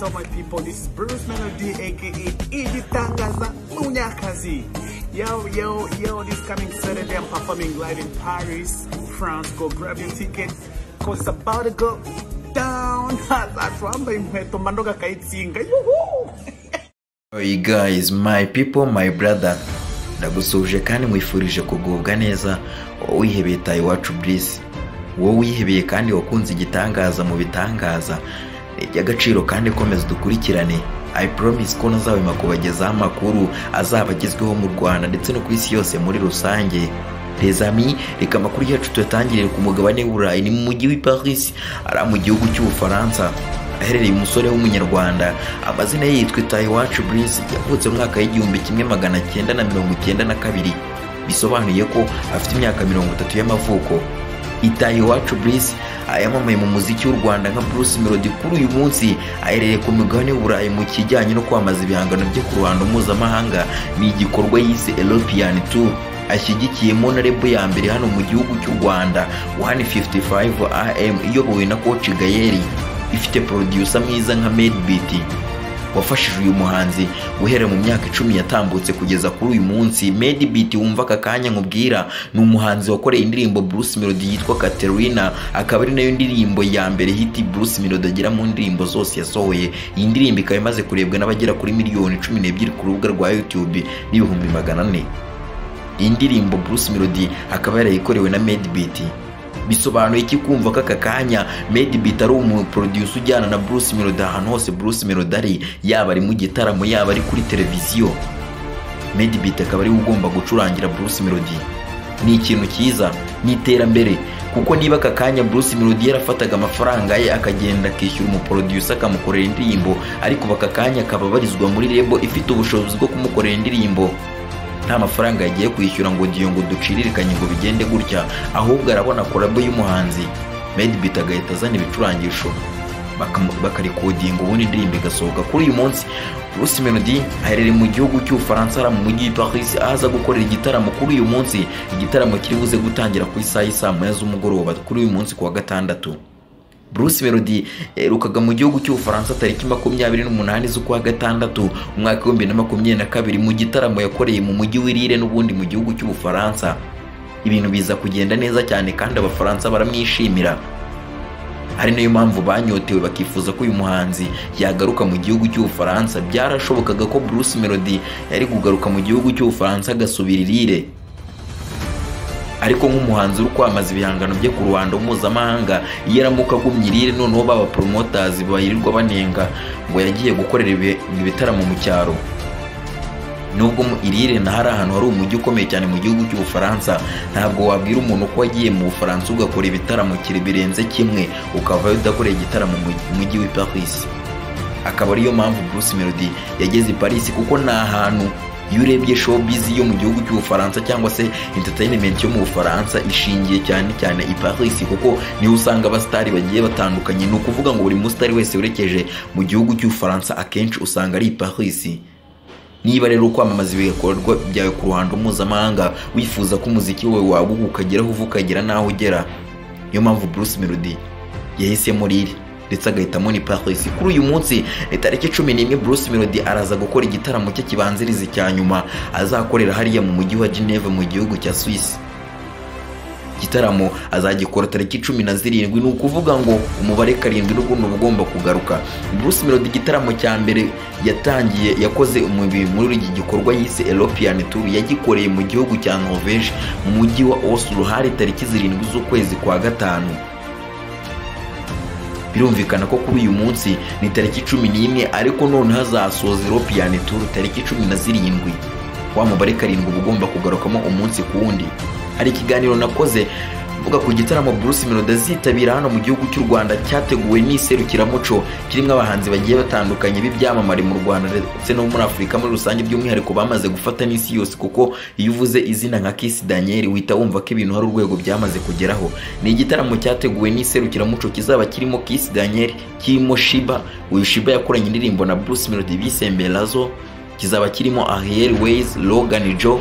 What's up, my people? This is Bruce Melody, aka Igitangaza Munyakazi. Yo, yo, yo, this coming Saturday I'm performing live in Paris, France. Go grab your ticket, 'cause it's about to go down. Wambaye inkweto mbandoga kayitsinga. Yuhu! Hey guys, my people, my brother. Ndagusuhuje kandi nkwifurije kugubwa neza, wowe wihebeye Itahiwacu Bruce. Wowe wihebeye kandi wakunze igitangaza mu bitangaza. Ni iby'agaciro kandi komeza dukurikirane. I promise ko ntazahwema kubagezaho amakuru azaba agezweho mu Rwanda ndetse no ku isi yose muri rusange. Les amis, reka amakuru yacu tuyatangirire ku mugabane w'Uburayi, ni mu mujyi w'i Paris, ari mu gihugu cy'Ubufaransa. Aherereye umusore w'Umunyarwanda, amazina ye yitwa Itahiwacu Bruce, yavutse mu mwaka w'1992, bisobanuye ko afite imyaka 30 y'amavuko. Itahiwacu Bruce yamamaye mu muziki w'u Rwanda nka Bruce Melody. Kuri uyu munsi aherereye ku mugabane w'Uburayi mu kijyanye no kwamamaza ibihangano bye ku ruhando mpuzamahanga. Ni igikorwa yise European Tour ashyigikiyemo na label ya mbere hano mu gihugu cy'u Rwanda, 155 AM, iyobowe na Coach Gael, ifite producer mwiza nka Madebeat wafashije uyu muhanzi guhera mu myaka 10 yatambutse kugeza kuri uyu munsi. Madebeat wumva aka kanya nkubwira ni umuhanzi wakoreye indirimbo Bruce Melody yitwa Katerina, akaba ari nayo ndirimbo ya mbere hit Bruce Melody agira mu ndirimbo zose yasohoye. Iyi ndirimbo ikaba imaze kurebwa n'abagera kuri miliyoni 12 ku rubuga rwa YouTube n'400,000. Iyi ndirimbo Bruce Melody akaba yarayikorewe na Madebeat. Bisobanuye iki kumva ko aka kanya Madebeat ari umuproducer ujyana na Bruce Melody ahantu hose Bruce Melody ari, yaba ari mu gitaramo, yaba ari kuri televiziyo, Madebeat akaba ariwe ugomba gucurangira Bruce Melody? Ni ikintu cyiza, ni iterambere, kuko niba aka kanya Bruce Melody yarafataga amafaranga ye akagenda akishyura umuproducer akamukorera indirimbo, ariko aka kanya akaba abarizwa muri label ifite ubushobozi bwo kumukorera indirimbo nta mafaranga yagiye kwishyura ngo diyo ngo duciririkanye ngo bigende gutya, ahubwo arabona collabo y'umuhanzi Madebeat agahita azana ibicurangisho bakarecordinga, ubundi indirimbo igasohoka. Kuri uyu munsi Bruce Melody aherereye mu gihugu cy'Ubufaransa, ari mu mujyi wa Paris, aho aza gukorera igitaramo kuri uyu munsi, igitaramo kiri buze gutangira ku isaha y'isaa 1 z'umugoroba kuri uyu munsi ku wa gatandatu. Bruce Melody yaherukaga mu gihugu cy'Ubufaransa tariki 28 z'ukwa gatandatu umwaka w'2022 mu gitaramo yakoreye mu mujyi w'i Lille n'ubundi mu gihugu cy'Ubufaransa. Ibintu biza kugenda neza cyane kandi Abafaransa baramwishimira, ari nayo mpamvu banyotewe bakifuza ko uyu muhanzi yagaruka mu gihugu cy'Ubufaransa. Byarashobokaga ko Bruce Melody yari kugaruka mu gihugu cy'Ubufaransa agasubira i Lille, ariko nk'umuhanzi uri kwamamaza ibihangano bye ku ruhando mpuzamahanga, iyo aramuka agumye i Lille noneho baba promoters bayirirwa banenga ngo yagiye gukorera ibitaramo mu cyaro. Nubwo mu i Lille na hari ahantu hari umujyi ukomeye cyane mu gihugu cy'Ubufaransa, ntabwo wabwira umuntu ko wagiye mu Bufaransa ugakora ibitaramo kiri birenze kimwe ukavayo udakoreye igitaramo mu mujyi w'i Paris. Akaba ariyo mpamvu Bruce Melody yageze i Paris, kuko ni ahantu iyo urebye showbiz yo mu gihugu cy'Ubufaransa cyangwa se entertainment yo mu Bufaransa ishingiye cyane cyane i Paris, kuko niho usanga abasitari bagiye batandukanye. Ni ukuvuga ngo buri musitari wese werekeje mu gihugu cy'Ubufaransa akenshi usanga ari i Paris. Niba rero kwamamaza ibikorwa byawe ku ruhando mpuzamahanga, wifuza ko umuziki wawe waguka ukagera aho uva ukagera n'aho ugera, niyo mpamvu Bruce Melody yahisemo Lille ndetse agahitamo ni Paris. Kuri uyu munsi ni tariki 11, Bruce Melody araza gukora igitaramo cye kibanziriza icya nyuma azakorera hariya mu mujyi wa Geneve mu gihugu cya Suisse. Igitaramo azagikora tariki 17, ni ukuvuga ngo umubare 7 n'ubundi uba ugomba kugaruka. Bruce Melody igitaramo cya mbere yatangiye yakoze muri iki gikorwa yise European Tour yagikoreye mu gihugu cya Norvège mu mujyi wa Oslo, hari tariki 7 z'ukwezi kwa gatanu. Birumvikana ko kuri uyu munsi ni tariki 11, ariko noneho azasoza European Tour tariki 17. Wa mubare 7 uba ugomba kugarukamo umunsi ku wundi. Hari ikiganiro nakoze mvuga ku gitaramo Bruce Melody azitabira hano mu gihugu cy'u Rwanda cyateguwe n'iserukiramuco kirimo abahanzi bagiye batandukanye b'ibyamamare mu Rwanda ndetse no muri Afurika muri rusange, by'umwihariko bamaze gufata n'isi yose, kuko iyo uvuze izina nka Kiss Daniel uhita wumva ko ibintu hari urwego byamaze kugeraho. Ni igitaramo cyateguwe n'iserukiramuco kizaba kirimo Kiss Daniel, kirimo Shiba, uyu Shiba yakoranye indirimbo na Bruce Melody bise Mbelazo, kizaba kirimo Ariel Ways, Logan Joe,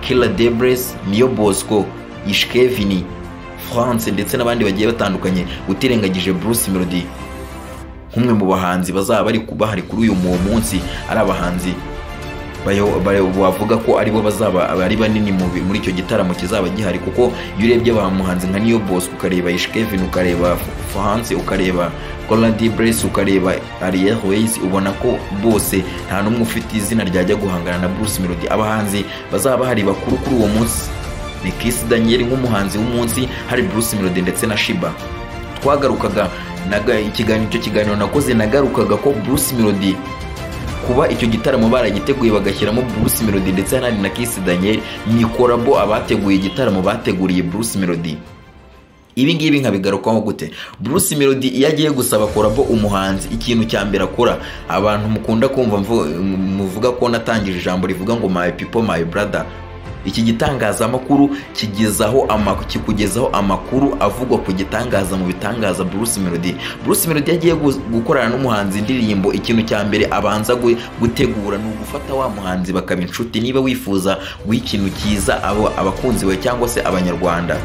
Killer Debres, Niyo Bosco, Ishkevini, France ndetse n'abandi bagiye batandukanye, utirengagije Bruce Melody. nk'umwe mu bahanzi bazaba bari bahari kuri uyu munsi, ari abahanzi bavuga ko aribo bazaba ari banini muri icyo gitaramo kizaba gihari. Kuko iyo urebye abamuhanzi nka Niyo Bosco, ukareba Ish Kevin, ukareba Fancy, ukareba Colin Brace, ukareba Ariel Ways, ubona ko bose nta n'umwe ufite izina ryajya guhangana na Bruce Melody. Abahanzi bazaba bahari bakuru kuri uwo munsi ni Kiss Daniel nk'umuhanzi w'umunsi, hari Bruce Melody ndetse na Shiba. Twagarukaga ikiganiro, icyo kiganiro nakoze nagarukaga ko Bruce Melody kuba icyo gitaramo baragiteguye bagashyiramo Bruce Melody ndetse hari na Kiss Daniel, ni collabo abateguye igitaramo bateguriye Bruce Melody. Ibi ngibi nkabigarukaho gute? Bruce Melody iyo agiye gusaba collabo umuhanzi, ikintu cya mbere akora, abantu mukunda kumva muvuga ko natangije ijambo rivuga ngo "My people, my brother", iki gitangazamakuru kigezaho kikugezaho amakuru avugwa ku gitangaza mu bitangaza Bruce Melody. Bruce Melody yagiye gukorana n'umuhanzi indirimbo, ikintu cya mbere abanza gutegura ni ugufata wa muhanzi bakaba inshuti. Niba wifuza guha ikintu cyiza abo abakunzi bawe cyangwa se abanyarwanda,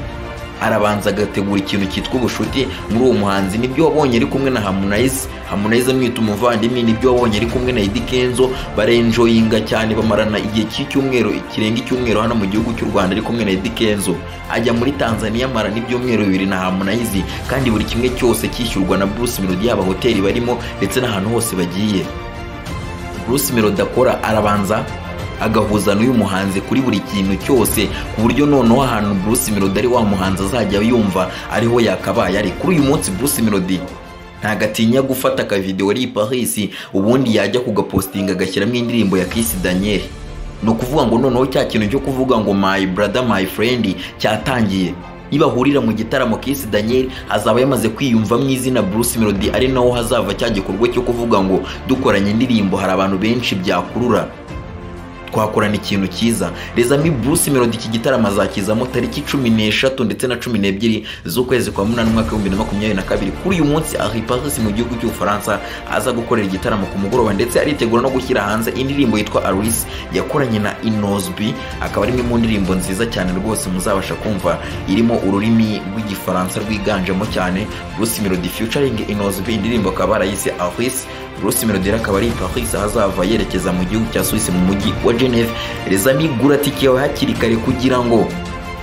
arabanza agategura ikintu cyitwa ubushuti muri uwo muhanzi. Nibyo wabonye ari kumwe na Harmonize, Harmonize amwita umuvandimwe. Nibyo wabonye ari kumwe na Eddy Kenzo, barenjoyinga cyane, bamarana igihe cy'icyumweru kirenga icyumweru hano mu gihugu cy'u Rwanda ari kumwe na Eddy Kenzo. Ajya muri Tanzania amarana ibyumweru 2 na Harmonize, kandi buri kimwe cyose cyishyurwa na Bruce Melody, yaba hoteli barimo ndetse n'ahantu hose bagiye. Bruce Melody akora arabanza agahuza n'uyu muhanzi kuri buri kintu cyose, ku buryo noneho ahantu Bruce Melody ari wa muhanzi azajya yumva ariho yakabaye ari. Kuri uyu munsi Bruce Melody ntagatinya gufata akavideo ari i Paris, ubundi yajya kugapostinga agashyiramo indirimbo ya Kiss Daniel. Ni ukuvuga ngo noneho cya kintu cyo kuvuga ngo "My brother, my friend" cyatangiye. Nibahurira mu gitaramo, Kiss Daniel azaba yamaze kwiyumva mu izina Bruce Melody, ari naho hazava cya gikorwa cyo kuvuga ngo dukoranye indirimbo hari abantu benshi byakurura, twakorana ikintu cyiza. Les amis, Bruce Melody iki gitaramo azakizamo tariki 13 ndetse na 12 z'ukwezi kwa 8 umwaka 2022. Kuri uyu munsi ari Paris mu gihugu cy'Ubufaransa, aza gukorera igitaramo ku mugoroba, ndetse aritegura no gushyira hanze indirimbo yitwa Alice yakoranye na Innoss'B, akaba ari imwe mu ndirimbo nziza cyane rwose muzabasha kumva, irimo ururimi rw'igifaransa rwiganjemo cyane. Bruce Melody featuring Innoss'B, indirimbo akaba barayise Alice. Bruce Melody akaba ari Paris, ahazava yerekeza mu gihugu cya Suisse mu mujyi wa Geneve. Les amis, gura tike yawe hakiri kare kugira ngo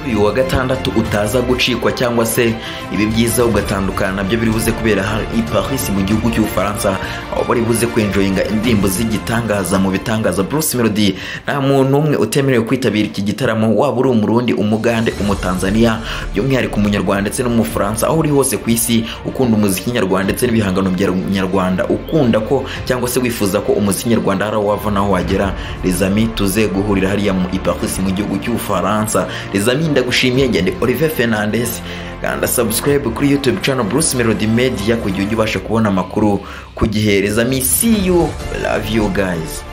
uyu wa gatandatu utaza gucikwa, cyangwa se ibi byiza ugatandukana nabyo biri buze kubera i Paris mu gihugu cy'Ubufaransa, aho bari buze kwenjoyinga indirimbo z'igitangaza mu bitangaza Bruce Melody. Nta muntu umwe utemerewe kwitabira iki gitaramo, waba uri umurundi, umugande, umutanzania, by'umwihariko umunyarwanda ndetse n'umufaransa. Aho uri hose ku isi ukunda umuziki nyarwanda ndetse n'ibihangano nyarwanda, ukunda ko cyangwa se wifuza ko umuziki nyarwanda hari aho wava naho wagera, les amis, tuze guhurira hariya mu i Paris mu gihugu cy'Ubufaransa. Les amis, ndagushimiye. Ngende Olivier Fernandez. Kanda subscribe kuri YouTube channel Bruce Melody Media kugira ujye ubasha kubona amakuru ku gihe. Les amis, see you, love you guys.